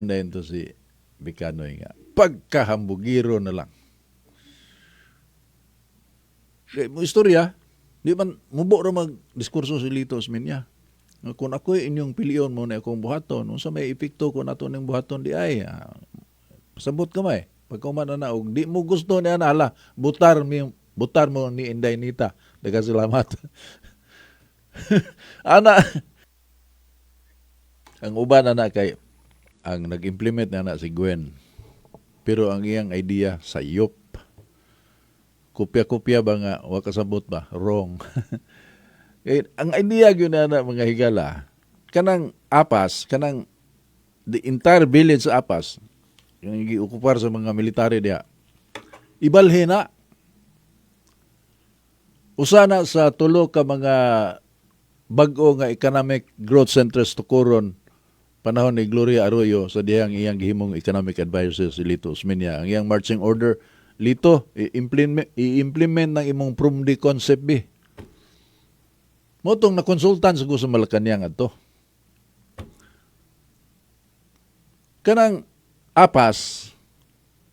Na to si Bikanoy nga. Pagkahambugiro na lang. Kay mo istorya, di man mubo ra mag diskurso si Lito Osmeña. Nga kung ako'y inyong pilion mo na akong buhaton, unsa may epekto ko nato ning buhaton di ay, pasabot ka may. Pagkuman na na, og di mo gusto niya na, hala, butar mo ni Inday Nita. Daghang salamat. Ana, ang uban ana kay ang nag-implement na na si Gwen. Pero ang iyang idea sayop. Kopya-kopya ba nga wa kasabot ba? Wrong. Kay ang idea gyud na na, mga higala, kanang Apas, kanang the entire village sa Apas, yung giokupar sa mga military diha. Ibalhin na. Usa na sa tulo ka mga bag-o nga economic growth centers tukuron panahon ni Gloria Arroyo sa dihang iyang gihimong economic advisor si Lito Osmeña. Ang iyang marching order, "Lito, i-implement ng imong PROMDI concept bi." Mao tong na-consultant sa sa Malacanang adto. Kanang Apas,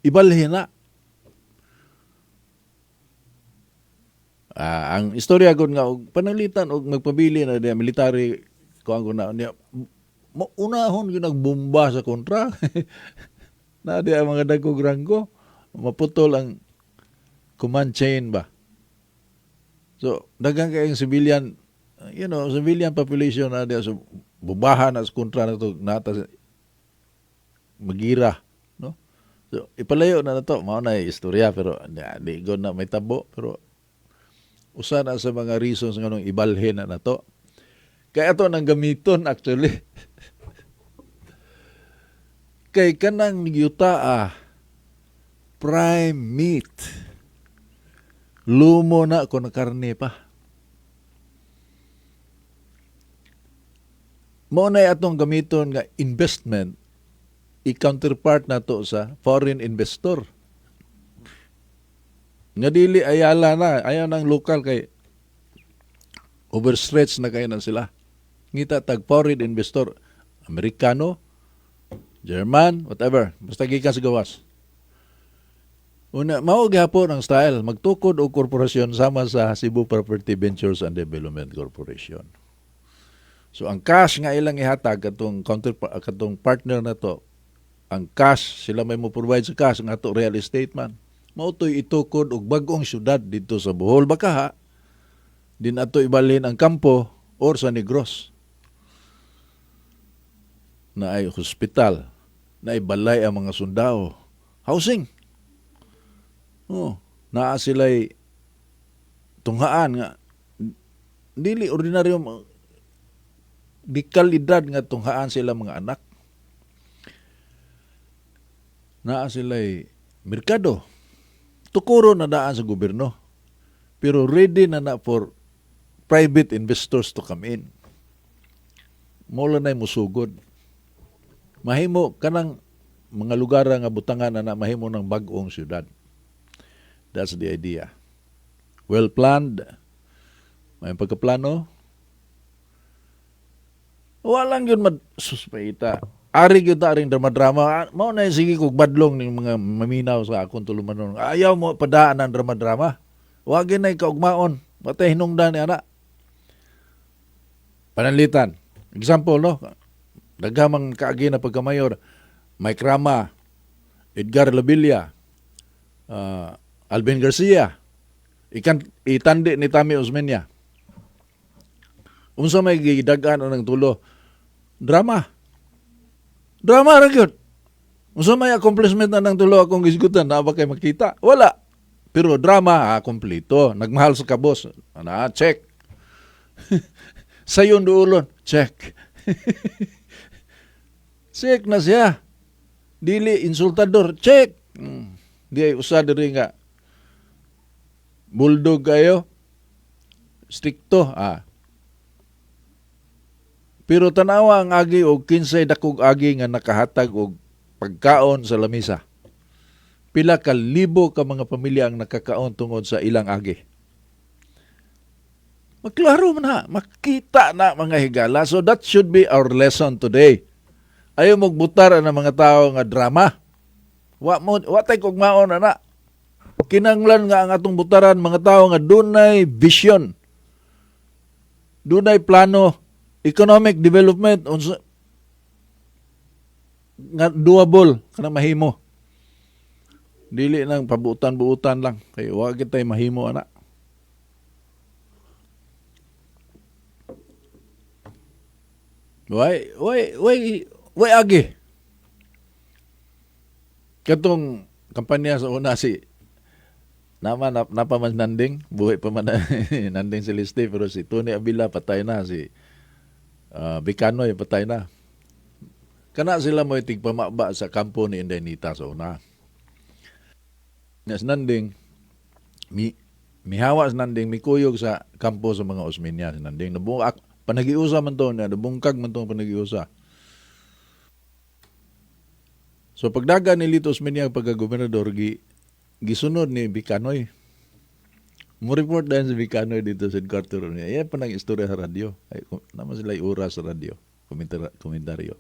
ibalhin na. Ang istorya gud nga og pananglitan og magpabili na diya military kuan ko na niya unahon gyud nagbomba sa kontra na di ang mga dagkog ranggo, maputol ang command chain ba. So daghan kayong civilian civilian population na diya, so bubahan na sa kontra na to nata magira, no? So ipalayo na nato. Mao na yung istorya, pero di gud na may tabo, pero usa na sa mga reasons nganong ibalhin na nato. Kaya ato nang gamiton actually. Kay kanang yuta prime meat. Lumo na kung karne pa. Mao na atong gamiton nga investment, i-counterpart na to sa foreign investor. Nga dili ayala na, ayaw ng lokal kay overstretch na kayo na sila. Ngita tag foreign investor, Amerikano, German, whatever, basta gikan sa gawas. Una, mao gihapon ang style, magtukod og korporasyon sama sa Cebu Property Ventures and Development Corporation. So ang cash nga ilang ihatag katong counter katong partner na to, ang cash sila may mo provide sa cash nga ato real estate man. Mao to'y itukod og bag-ong syudad dito sa Bohol baka ha. Din ato ibalhin ang kampo or sa Negros. Na ay hospital, na ay balay ang mga sundao, housing. Oh, naa sila'y tunghaan nga dili ordinaryo, di kalidad nga tunghaan sila mga anak. Naa sila'y merkado. Tukuro na daan sa gobyerno. Pero ready na na for private investors to come in. Mao na musugod. Mahimo kanang mga lugar nga butangan na, na mahimo ng bag-ong syudad. That's the idea. Well planned. May pagkaplano. Walang yun mad suspaita. Ari gyud ta aring drama-drama. Mao na yung sige kog badlong ning mga maminaw sa akong tulumanon. Ayaw mo padaan ang drama-drama. Wa gyud nay kaugmaon. Watay hinungdan ni ana. Pananglitan. Example, no? Daghamang kaagi na pagkamayor. Mike Rama, Edgar Labilla, Alvin Garcia, ikan itandi ni Tami Osmeña. Unsa may gidag-an ang tulo? Drama. Drama ra gyud. Unsa may accomplishment na ng tulo akong gisgutan na ba kay makita? Wala. Pero drama, kompleto. Nagmahal sa kabos. Ana, check. Sayon duolon, check. Check na siya. Dili insultador, check. Di ay usa diri nga bulldog kayo. Strikto, ah. Pero tanawa ang agi og kinsay dakog agi nga nakahatag og pagkaon sa lamisa. Pila ka libo ka mga pamilya ang nakakaon tungod sa ilang agi. Maklaro man ha, makita na, mga higala. So that should be our lesson today. Ayaw magbutar ang mga tao nga drama. Wa mo, wa tay kugmaon ana. Kinanglan nga ang atong butaran mga tao nga dunay vision. Dunay plano, economic development unsa nga doable kanang mahimo. Dili nang pabuutan-buutan lang kay wa kitay mahimo ana. Way way way way agi. Katong kampanya sa una si nama na, napa man Nanding, buhi pa man na, Nanding Celeste, pero si Tony Avila patay na, si Bicanoy patay na. Kana sila mo tigpamaba sa kampo ni Inday Nita sa una. Nya si Nanding, mihawa si Nanding, mikuyog sa kampo sa mga Osmeña si Nanding. Nabuak, panagiusa man to, nabungkag man to panagiusa. So pagdaga ni Lito Osmeña pagka-gobernador, gisunod ni Bicanoy. Mo report dahil si Bicanoy dito sa headquarter niya. Yan pa nang istorya sa radyo. Ay, naman sila oras sa radyo. Komentaryo.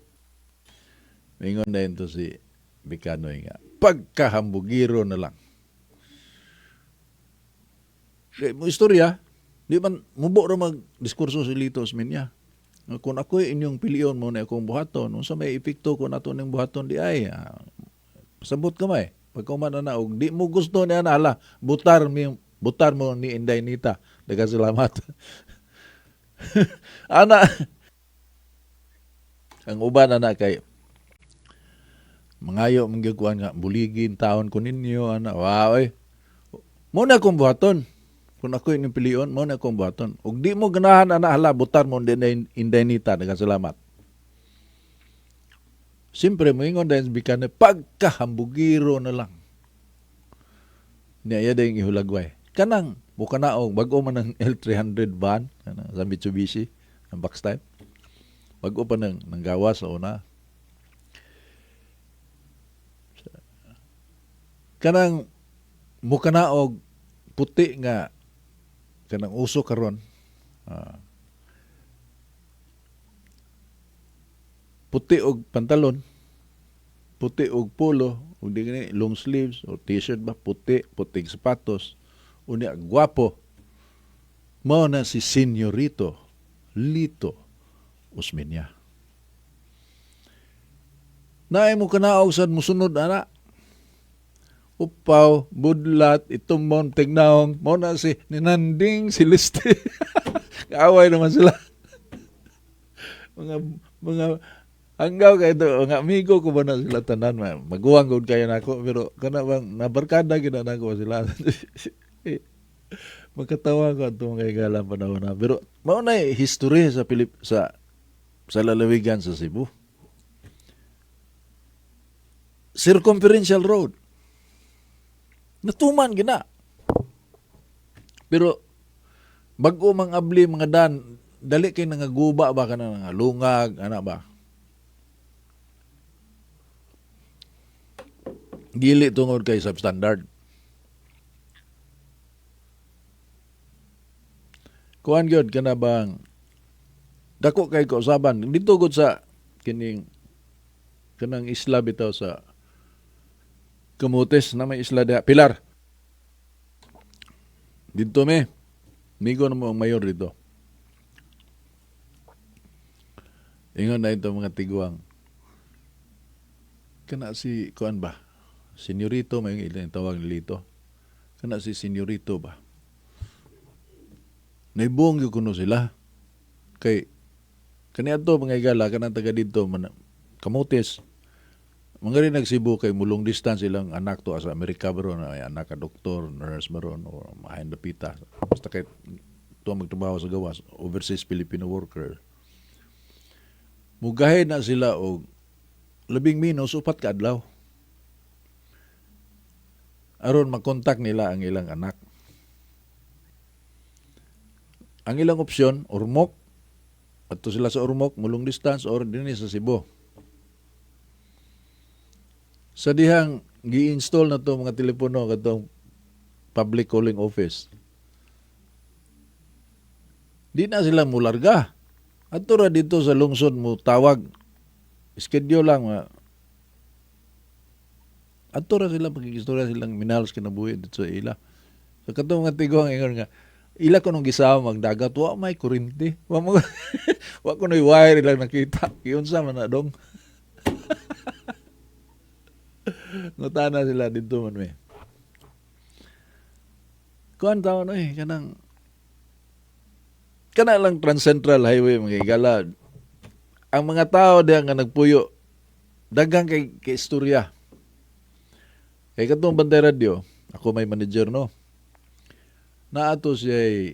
Mingon na to si Bicanoy nga, pagkahambugiro na lang. Kaya mo istorya, di man, mubo ra mag-diskurso si Lito Osmeña. Nga kung ako'y inyong pilion mo na akong buhaton, unsa may epekto kung ato ning buhaton di ay, pasabot ka may. Pagkuman na na, og di mo gusto niya na, ala, butar mo ni Inday Nita. Daghang salamat. Ana, ang uban ana kay mangayo man gyud kuan nga buligin taon ko ninyo ana. Wow oy. Mo na akong buhaton. Kung ako inyong pilion, mo na akong buhaton. Ug di mo ganahan ana, hala, butar mo Inday Nita. Daghang salamat. Siyempre, moingon dahil bikan na pagkahambugiro na lang. Niya iya yung ihulagway. Kanang, buka na og bago man ang L300 van, kanang sa Mitsubishi, ang box type. Bago pa nang gawas sa una. Kanang muka na og puti nga kanang uso karon. Puti og pantalon, puti og polo, ug di gani long sleeves o t-shirt ba, puti, puting sapatos. Unya gwapo. Mao na si Senyorito Lito Osmeña. Naay mo kanaog sad musunod ana. Upaw, budlat, itumon, tignaong, mao na si Ninanding Celeste. Kaaway naman sila. Mga hanggaw kay ito, mga amigo ko ba na sila tanan, maguwang gud kayo nako, pero kana bang nabarkada gid na nako sila. Magkatawa ko atong mga higala panahon na. Pero mao na history sa Pilip sa lalawigan sa Cebu. Circumferential road. Natuman gina. Pero bag-o mang abli mga dan, dali kay nangaguba ba kana nga lungag ana ba? Dili tungod kay substandard. Kuan gyud kana bang dako kay kausaban dito gud sa kining kanang isla bitaw sa Camotes na may isla diha, Pilar. Dito me, migo na mo ang mayor dito. Ingon na ito mga tiguang. Kana si kuan ba? Senyorito, may ilang tawag nilito. Kana si Senyorito ba? Naibuong gyud kuno sila. Kay kaniadto mga higala kanang taga didto man Camotes. Mga rin nagsibo kay mulong distance ilang anak to sa Amerika baron, ay anak ka doktor, nurse baron o mahayin dapita. Basta kay tuwa magtrabaho sa gawas, overseas Filipino worker. Mugahe na sila og labing minus 4 ka adlaw. Aron makontak nila ang ilang anak. Ang ilang opsyon, Ormoc. Adto sila sa Ormoc, mulong distance or dinhi sa Cebu. Sa dihang gi-install na to mga telepono katong public calling office. Di na sila mularga. Adto ra dito sa lungsod mo tawag. Schedule lang nga adto ra sila, pagkikistorya silang minahal sa kinabuhi dito sa ila. So katong mga tiguang ingon nga ila kunong gisawa magdagat, wa may kuryente. Wa kunoy wire ilang nakita. Giunsa man na dong? Ngutana sila dito man mi. Kuan taon eh, kanang kana lang Transcentral Highway, mga higala. Ang mga tao diha nga nagpuyo, daghang kay istorya. Kay katong Bantay Radio, ako may manager, no. Naato siya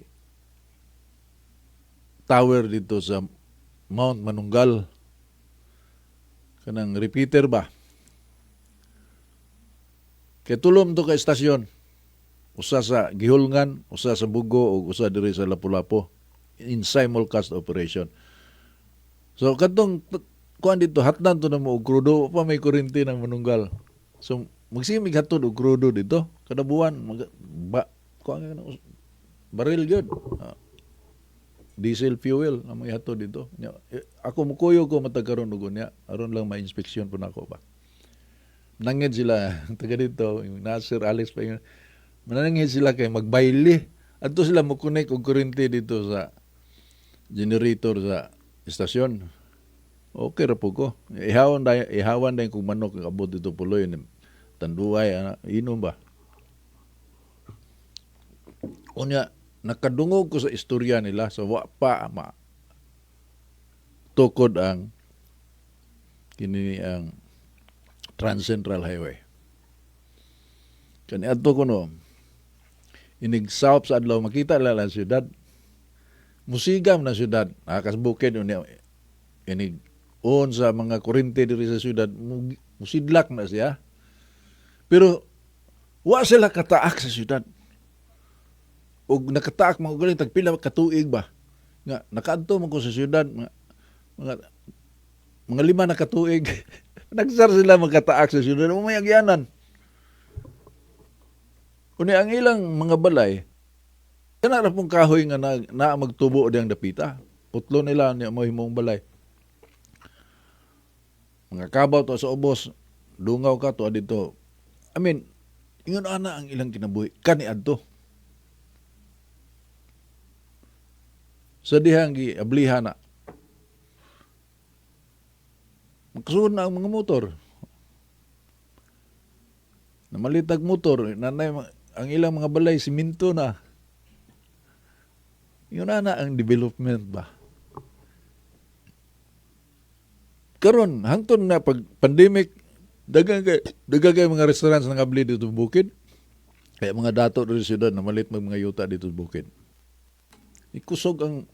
tower dito sa Mount Manunggal. Kanang repeater ba? Kay tulom to ka estasyon. Usa sa Guihulngan, usa sa Bugo, ug usa diri sa Lapu-Lapu in simulcast operation. So katong kuan dito, hatdan to na mo og krudo, pa may kuryente ng Manunggal. So magsimig hatod og krudo dito kada buwan, mag, ba kuan nga baril gyud. Diesel fuel ang mga hatod dito. Nya, eh, ako mukuyog ko matag karon og unya aron lang ma-inspection po nako ba. Nangid sila taga dito, yung Nasir Alex pa yun. Manangid sila kay magbayli. Adto sila mo connect og kuryente dito sa generator sa istasyon. Okay ra po ko. Ihawan day, ihawan day kung manok ang abot dito puloy ni tanduay ana, inom ba. Unya nakadungog ko sa istorya nila sa wa pa ma tukod ang kini ang Transcentral Highway. Kani adto ko no, inig south sa adlaw makita lang ang syudad. Musigam na syudad, nakas bukid unya inig on sa mga kuryente diri sa syudad, musidlak na siya. Pero wa sila kataak sa syudad. Og nakataak mga galing tagpila ka tuig ba. Nga nakaadto man ko sa syudad mga 5 na katuig. Nagsar sila magkataak sa syudad, mo may agyanan. Unya ang ilang mga balay, kana ra pong kahoy nga na magtubo diyang dapita. Putlo nila niya mo himong balay. Mga kabaw to sa ubos, dungaw ka to dito. I mean, ingon ana ang ilang kinabuhi kani adto. Sa dihang giablihan na. Makasuod na ang mga motor. Namalitag motor, nanay ang ilang mga balay simento na. Yun na ang development ba. Karon hangtod na pag pandemic, daghang kay mga restaurants nang abli dito sa bukid. Kaya mga dato diri sa syudad namalit mag mga yuta dito sa bukid. Ikusog ang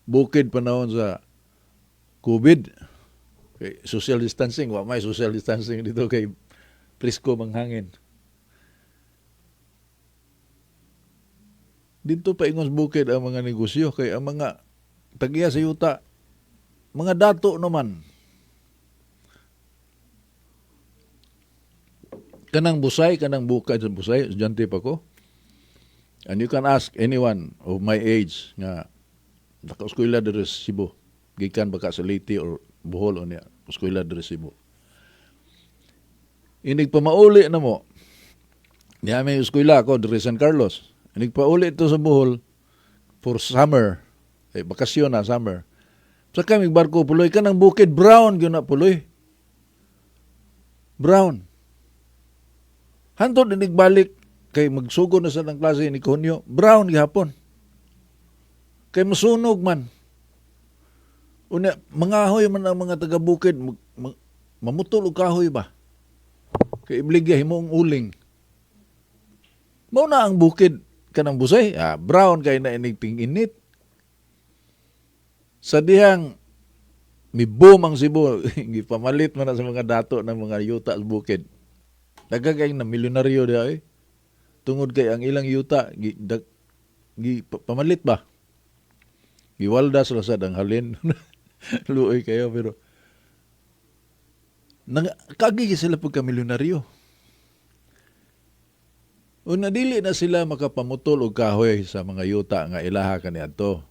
bukid panahon sa COVID. Kay social distancing, wa may social distancing dito kay presko manghangin. Dito pa ingon sa bukid ang mga negosyo kay ang mga tagiya sa yuta, mga dato naman. Kanang busay, kanang bukid sa busay, estudyante pa ko. And you can ask anyone of my age nga naka-eskwela diri sa Cebu, gikan baka sa Leyte or Bohol o niya, eskwela diri sa Cebu. Inig pamauli na mo, niya may eskwela ako diri San Carlos. Inig pauli ito sa Bohol for summer, eh, bakasyon na summer. Sa kami barko puloy kanang bukid brown gyud na puloy. Brown. Hantod inig balik kay magsugod na sa ng klase ni Hunyo, brown gihapon. Kay masunog man. Unya, mangahoy man ang mga taga-bukid, mamutol og kahoy ba? Kay ibligya himong uling. Mao na ang bukid kanang busay, brown kay na inig ting-init. Sa dihang mi-boom ang Cebu, gipamalit man na sa mga dato ng mga yuta sa bukid. Daghang kay na milyonaryo diha eh. Tungod kay ang ilang yuta pamalit ba? Giwalda sila sa ang halin. Luoy kayo pero nang kagi sila pagka milyonaryo. Una dili na sila makapamutol og kahoy sa mga yuta nga ilaha kaniadto.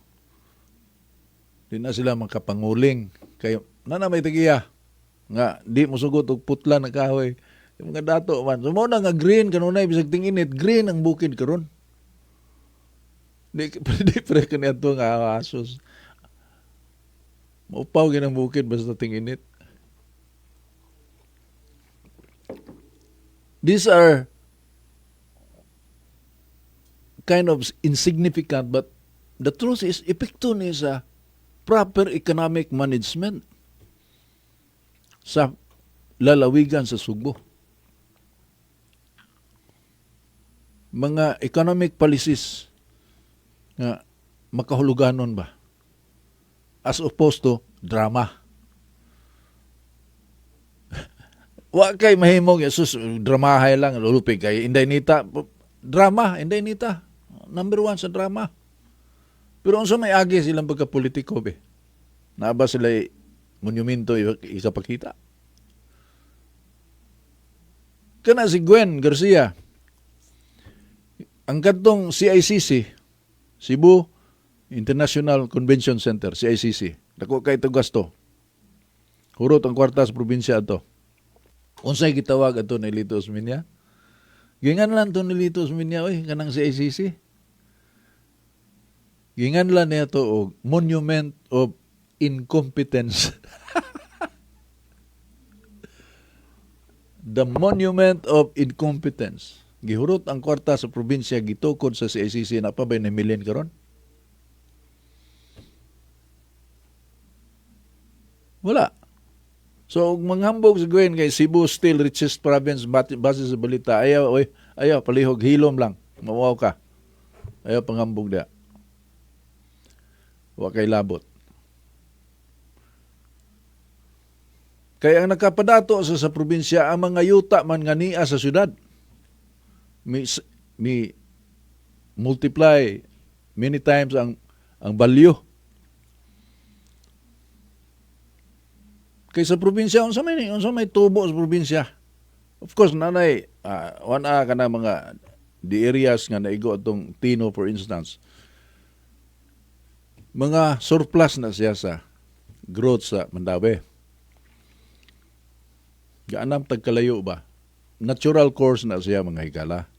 Di na sila makapanguling kay nana may tagiya. Nga di mo sugot og putla na kahoy. Yung mga dato man. So mao na nga green kanunay bisag ting-init, green ang bukid karon. Di di pre kaniadto nga asos. Maupaw gyud ang bukid basta ting-init. These are kind of insignificant, but the truth is epekto ni sa proper economic management sa lalawigan sa Sugbo. Mga economic policies nga makahuluganon ba as opposed to drama. Wa kay mahimong Jesus dramahay lang lulupig kay Inday Nita, drama Inday Nita number one sa drama. Pero unsa may agi silang pagkapolitiko be? Naa ba sila monumento ikapakita? Kana si Gwen Garcia, ang kadtong CICC, Cebu International Convention Center, CICC. Dako kay ito gasto. Hurot ang kwarta sa probinsya ato. Unsay gitawag ato ni Lito Osmeña? Ginganlan to ni Lito Osmeña, oy, kanang CICC. Ginganlan niya to og Monument of Incompetence. The Monument of Incompetence. Gihurot ang kwarta sa probinsya gitukod sa CICC, na pa ba ni million karon? Wala. So, og manghambog sa Gwen kay Cebu still richest province base sa balita, ayaw, oy, ayaw, palihog, hilom lang. Mawaw ka. Ayaw panghambog dia. Wa kay labot. Kaya ang nakapadato sa probinsya, ang mga yuta man nga niya sa syudad. Mi multiply many times ang value. Kay sa probinsya, unsa may tubo sa probinsya? Of course, nanay, wana ka na mga the areas nga naigo atong Tino, for instance. Mga surplus na siya sa growth sa Mandaue. Gaanam tagkalayo ba? Natural course na siya, mga higala.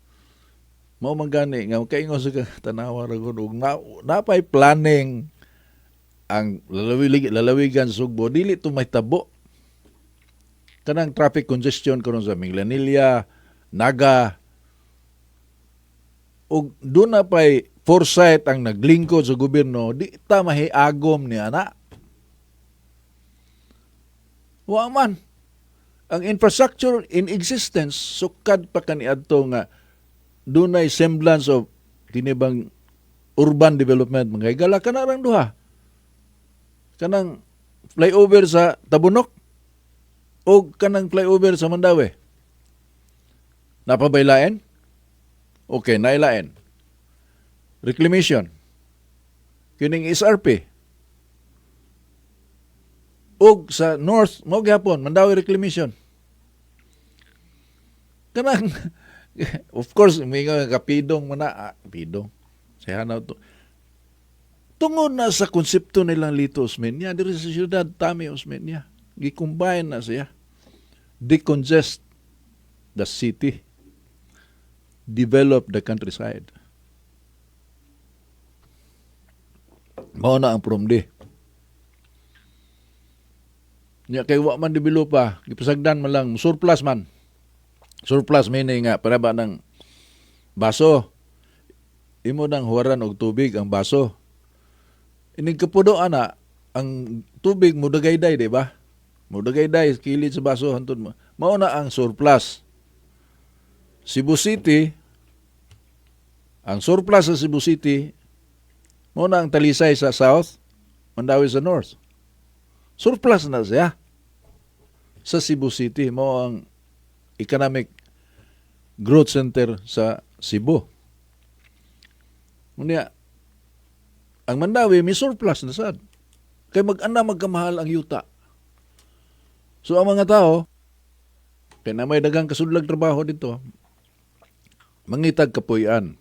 Mao man gani nga kaingon sa tanawa ra gud og napay planning ang lalawigan sa Sugbo, dili to mahitabo. Kanang traffic congestion karon sa Minglanilla, Naga, ug doon na pa'y foresight ang naglingkod sa gobyerno, di ta mahiagom ni ana. Wa man. Ang infrastructure in existence, sukad pa kaniadto nga dunay semblance of kinibang urban development. Mga higala, kanarang duha. Kanang flyover sa Tabunok o kanang flyover sa Mandaue. Napabaylain? Okay, nailain. Reclamation. Kining SRP. Og sa North, mao gyapon, Mandaue Reclamation. Kanang, of course, may nga kapidong man na, pidong. Sa hanaw to. Tungod na sa konsepto nilang Lito Osmeña, diri sa siyudad, Tommy Osmeña, gi-combine na siya. Decongest the city. Develop the countryside. Mao na ang promdi. Nya kay wa man develop pa, gipasagdan man lang, surplus man. Surplus meaning nga para ba ng baso. Imo nang huwaran og tubig ang baso. Inig kapudo ana, ang tubig mudagayday, di ba? Mudagayday kilid sa baso hantod mo. Mao na ang surplus. Cebu City, ang surplus sa Cebu City, mao na ang Talisay sa south, Mandaue sa north. Surplus na siya sa Cebu City. Mao ang economic growth center sa Cebu. Unya, ang Mandaue may surplus na sad. Kay mag-ana magkamahal ang yuta. So ang mga tao, kay na may daghang kasudlag trabaho dito, mangitag kapuy-an.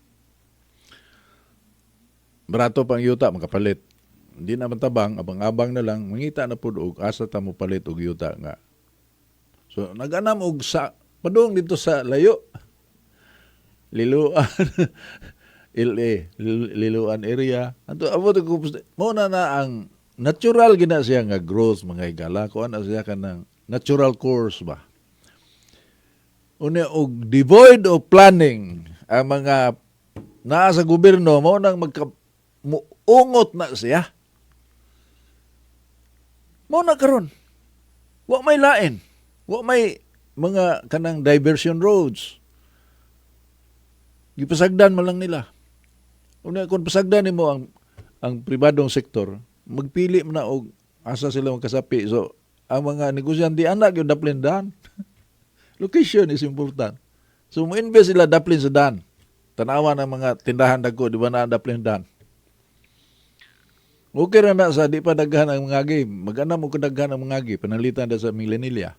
Barato pang yuta, makapalit. Hindi na matabang, abang-abang na lang, mangita na pud og asa ta mo palit og yuta nga So naganam og sa padung dito sa layo. Liloan, LA, Liloan area. Ato abot ko mo na na ang natural gina siya nga growth, mga higala, kuan na siya kanang natural course ba. Unya og devoid of planning ang mga naa sa gobyerno, mao nang magka muungot na siya. Mao na karon. Wa may lain. Wa may mga kanang diversion roads. Gipasagdan man lang nila. Unya kung pasagdan nimo ang pribadong sektor, magpili man na og asa sila magkasapi. So ang mga negosyante ana gyud daplin daan. Location is important. So mo invest sila daplin sa daan. Tanawa ng mga tindahan dagko, di ba, na daplin daan? Okay ra na sa di pa daghan ang mga agi. Mag-anam og daghan ang mga agi pananglitan da sa Minglanilla.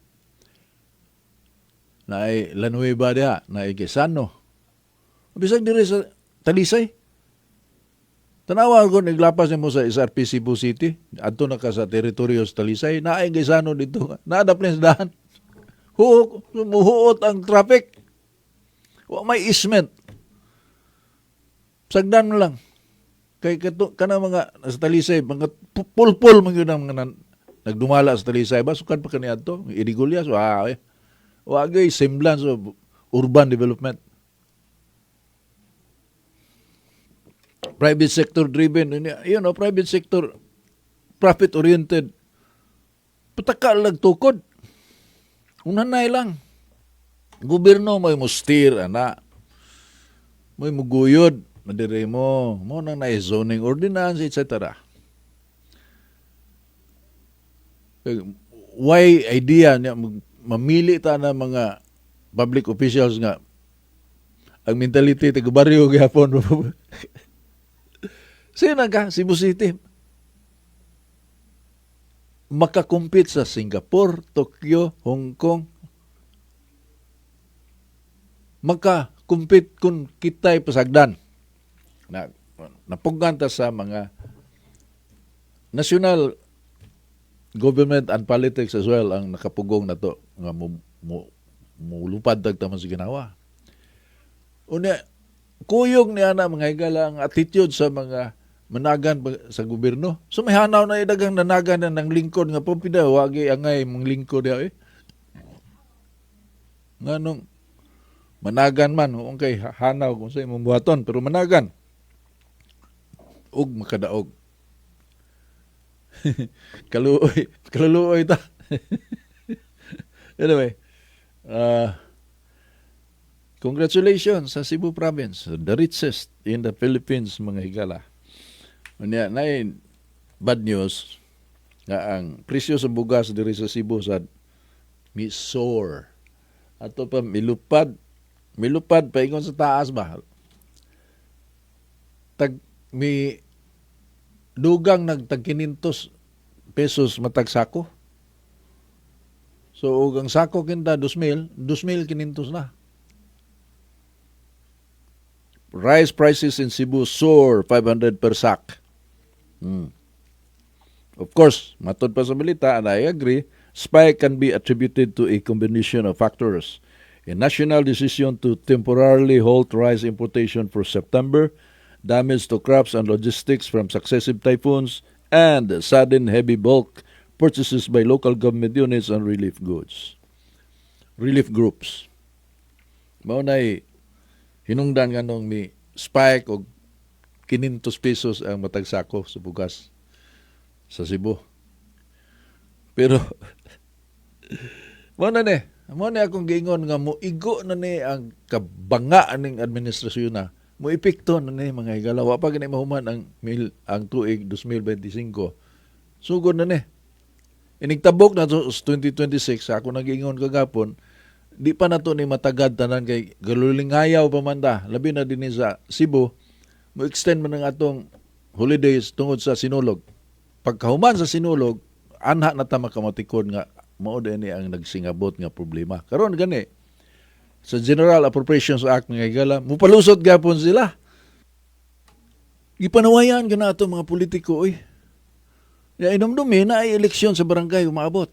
Naay La Nueva diha, naay Gaisano. Bisag diri sa Talisay. Tanawa ko naglapas nimo sa SRP Cebu City, adto na ka sa teritoryo sa Talisay, naay Gaisano dito. Naa daplin sa daan. Huok, muhuot ang traffic. Wa may easement. Sagdan mo lang. Kay kato kana mga sa Talisay, mga pulpul man gyud ang mga nagdumala sa Talisay ba, sukad pa kaniadto, irregulars, wa eh. Wa gyud semblance of urban development. Private sector driven, private sector profit oriented. Pataka lang tukod. Unanay lang. Gobyerno may mustir ana. May muguyod madire mo. Mo nang na zoning ordinance, etc. Why idea niya mamili ta na mga public officials nga ang mentality taga baryo gyapon? Sino ka? Cebu City. Makakumpit sa Singapore, Tokyo, Hong Kong. Makakumpit kung kita'y pasagdan. Na, napuggan ta sa mga national government and politics as well ang nakapugong na to nga mo mulupad tag taman sa ginawa. Unya, kuyog niya na, mga higala, ang attitude sa mga managan sa gobyerno. So may hanaw na idagang nanagan na ng lingkod nga pupida, wagi angay mong lingkod diha eh. Nganong managan man, kung kay hanaw kung sa imong buhaton, pero managan ug makadaog. Kaluoy, kaluluoy ta. Anyway, congratulations sa Cebu Province, the richest in the Philippines, mga higala. Unya, nay bad news nga ang presyo sa bugas diri sa Cebu sa mi soar. Ato pa milupad, milupad paingon sa taas ba? Tag mi dugang nagtag 500 pesos matag sako. So ug ang sako kinta 2,000, 2,500 na. Rice prices in Cebu soar 500 per sack. Of course, matod pa sa balita, and I agree, spike can be attributed to a combination of factors. A national decision to temporarily halt rice importation for September, damage to crops and logistics from successive typhoons, and sudden heavy bulk purchases by local government units and relief goods. Relief groups. Mao nay hinungdan nganong mi spike og 500 pesos ang matag sako sa bugas sa Cebu. Pero mao na akong giingon nga moigo na ni ang kabanga ning administrasyon na. Mo epekto na ni, mga higala. Wa pa gani mahuman ang tuig 2025. Sugod na ni. Inigtabok na to sa 2026, ako nagiingon kagapon, di pa na to ni matagad tanan kay galulingayaw pa man ta. Labi na dinhi sa Cebu, mo extend man ang atong holidays tungod sa Sinulog. Pagkahuman sa Sinulog, anha na ta makamatikod nga mao ni ang nagsingabot nga problema. Karon gani sa General Appropriations Act, mga higala, mupalusot gapon sila. Gipanawayan ka na ato mga politiko oy. Ya inomdumi na ay eleksyon sa barangay umaabot.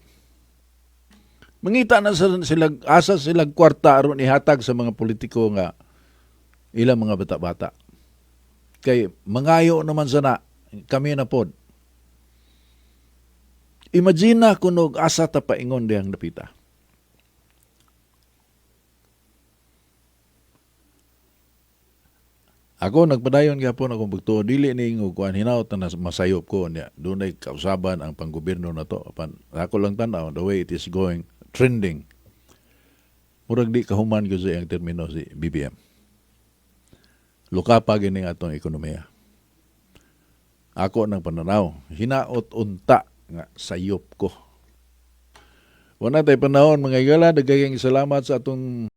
Mangita na sa sila asa sila kwarta aron ihatag sa mga politiko nga ilang mga bata-bata. Kay mangayo naman sana kami na pod. Imagine na kunog asa ta paingon dihang dapita. Ako nagpadayon gyapon akong pagtuo, dili ni og kuan, hinaot na masayop ko niya. Dunay kausaban ang panggobyerno na to. Apan ako lang tan-aw, the way it is going, trending. Murag di kahuman gyud sa iyang termino si BBM. Luka pa gini atong ekonomiya. Ako nang pananaw, hinaot unta nga sayop ko. Wala tay panahon, mga higala, daghang salamat sa atong